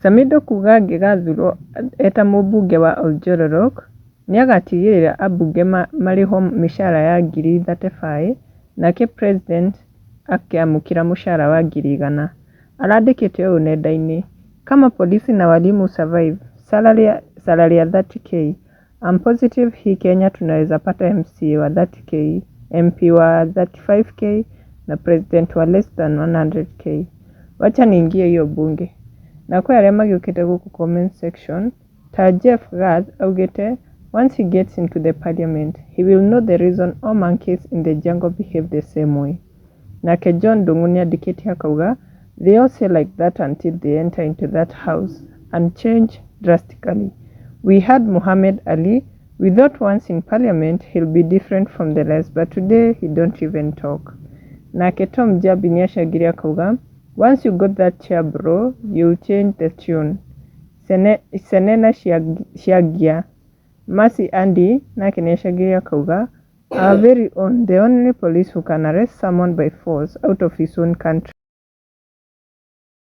Samidoh kuga angĩgathurwo eta mũmbunge wa Oljolorok, nĩagatigĩrĩra ambunge marĩhwo mĩcara ya ngiri 35 nake president akĩamũkĩra mũcara wa 100,000. Arandĩkĩte ũũ nenda-inĩ: Kama polisi na walimu survive salary ya 30K, I'm positive hii Kenya tunaweza pata MCA wa 30K, MP wa 35K na president wa less than 100K. Wacha niingie hiyo bunge. Na kwĩ arĩa magĩũkĩte gũkũ comment section ta Jeff Gath augĩte, "Once he gets into the parliament, he will know the reason all monkeys in the jungle behave the same way." Nake John Ndung'u nĩandĩkĩte akauga, "They all say like that until they enter into that house and change drastically. We had Muhammad Ali. We thought once in parliament he'll be different from the rest, but today he don't even talk." Nake Tom Jabi nĩacangire akauga, "Once you got that chair, bro, you'll change the tune." Senena Ciangia Mercy Andy nake nĩacangire akauga, "Our very own, the only police who can arrest someone by force out of his own country."